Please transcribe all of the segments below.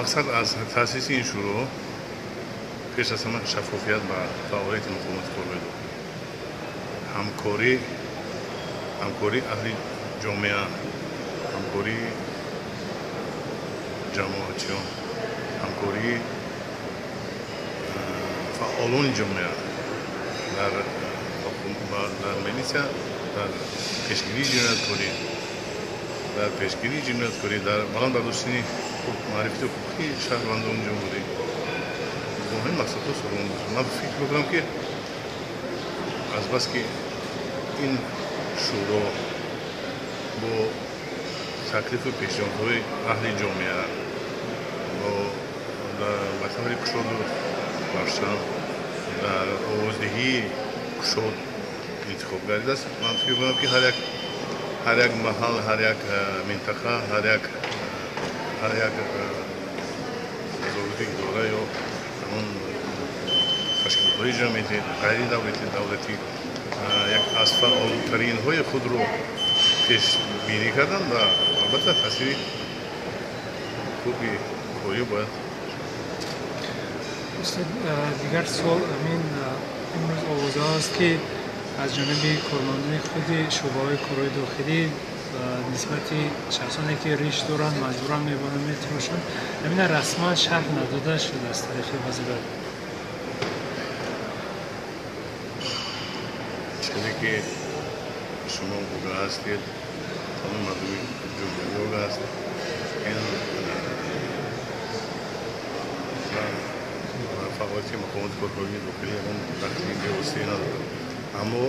Мақсад аз таъсиси ин шӯро пеш аз ҳама шаффофият ба фаъолияти мақомоти корҳои дохилӣ, ҳамкории аҳли ҷомеа, ҳамкории ҷамоатчиён, ҳамкории фаъолони ҷомеа дар милитсия, дар пешгирии ҷинояткорӣ, дар баланд бардоштани маърифати ҳуқуқии шаҳрвандони ҷумҳурӣ бо ҳамин мақсадҳо созмон дода шуд. Ман фикр мекунам, ки азбаски ин шӯро бо таклифу пешниҳодҳои аҳли ҷомеа ба таври кушоду равшан дар овоздиҳии кушод интихоб гардидааст, ман фикр мекунам, ки ҳар як маҳал, ҳар як минтақа, ҳар як вазорати идора ё ҳамон ташкилотҳои ҷамъиятӣ, ғайридавлатӣ, давлатӣ як аз фаъолтаринҳои худро пешбинӣ карданд ва албатта таъсири хуби корӣ бояд. Устод, дигар суол ҳамин: имрӯз овозаҳо аст, ки аз ҷониби кормандони худи шӯъбаҳои корҳои дохилӣ нисбати шахсоне, ки риш доранд, маҷбуран мебаранд, метирошанд. Ҳамина расман шарҳ надода шуд аз тарафи вазорат. Чизе ки шумо огоҳ ҳастед, тамоми мардуми ҷумҳурӣ огоҳ аст, ин фаъолияти мақомоти корҳои дохилӣ ягон дахли бевоситае надорад. Аммо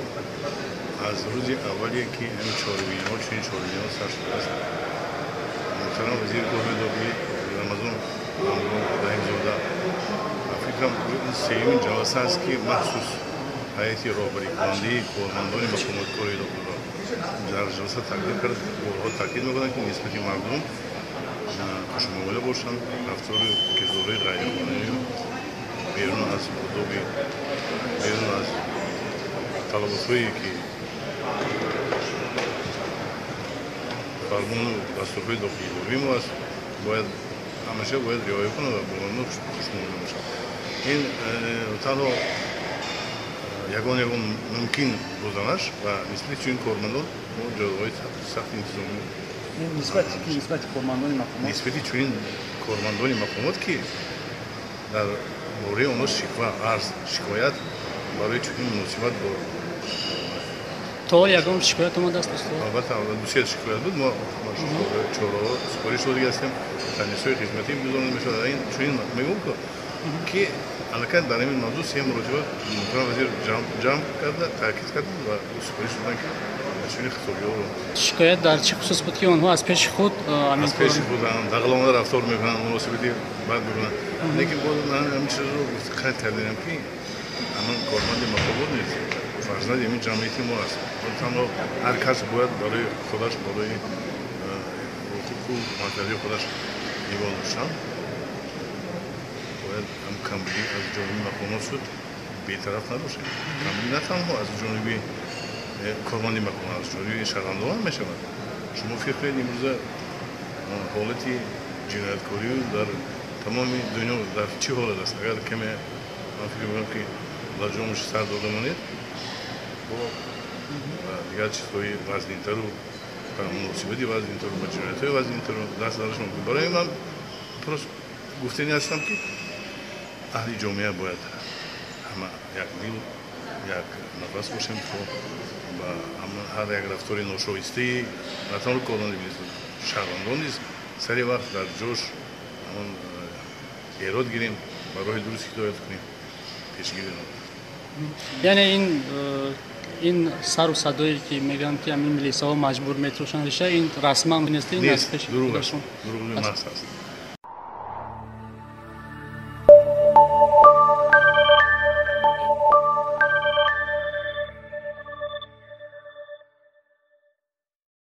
аз рӯзи аввале, ки ҳамин чорабиниҳо, чунин чорабиниҳо сар шудааст, муҳтарам вазири корҳои дохилӣ Рамазон Раҳимзода, фикрам, ин сеюмин ҷаласа аст, ки махсус ҳайати роҳбарикунандаи кормандони мақомоти корҳои дохилиро дар ҷаласа таклиф кард. Борҳо таъкид мекунанд, ки нисбати мардум хушмуомила бошанд, рафтору кирдорҳои ғайриқонунию берун аз одоби, берун аз талаботҳое, ки фармону дастурҳои дохилидории мо аст, бояд ҳамеша бояд риоя кунанд ва бо онҳо хушмуомила бошанд. Ин танҳо ягон мумкин буданаш ва нисбати чунин кормандон мо ҷазоҳои сахти интизомӣ. Нисбати кормандони мақомот? Нисбати чунин кормандони мақомот, ки дар бораи онҳо шиква, арз, шикоят барои чунин муносибат бо То ҳол ягон шикоят омадааст, устод? Албатта, дусе шикоят буд. Мо чораҳо супориш додига ҳастем, тандисҳои хизматӣ гузаронида мешавад. Ин чунин мегӯм, ки аллакай дар ҳамин мавзӯъ се маротиба муҳтарам вазир ҷамъ карда, таъкид карданд ва супориш доданд, ки чунин хитобиҳоро. Шикоят дар чӣ хусус буд, ки онҳо аз пеши худ? Аз пеши худ дағалона рафтор мекунанд, муносибати бад мекунанд. Лекин боз ман ҳамин чизро қайд кардем, ки ҳамон корманди мақомот нест, фарзанди ҳамин ҷамъияти мо аст. Танҳо ҳар кас бояд барои худаш, барои ҳуқуқу манфиатҳои худаш нигоҳ доштан. Бояд ҳам камбудӣ аз ҷониби мақомот шуд, бетараф набошем. Камбудӣ на танҳо аз ҷониби корманди мақомот, аз ҷониби шаҳрвандон ҳам мешавад. Шумо фикр кунед, имрӯза ҳолати ҷинояткорию дар тамоми дунё дар чӣ ҳолат аст? Агар каме, ман фикр мекунам, ки лаҷомаш сар дода монед, бо дигар чизҳои вазнинтару муносибати вазнинтару ба ҷиноятҳои вазнинтару даст заданаш мумкин. Барои ман просто гуфтани ҳастам, ки аҳли ҷомеа бояд ҳама як дил, як нафас бошем, то ба ҳар як рафтори ношоистаи на танҳо корманди милиса, шаҳрвандон низ сари вақт дар ҷош ҳамон эрод гирем, ба роҳи дуруст ҳидоят кунем, пешгирӣ намоем. Яъне ин сару садое, ки мегӯянд, ки ҳамин милисаҳо маҷбур метирошанд риша, ин расман нест? Нест, дурӯғ аст, дурӯғи маҳз аст.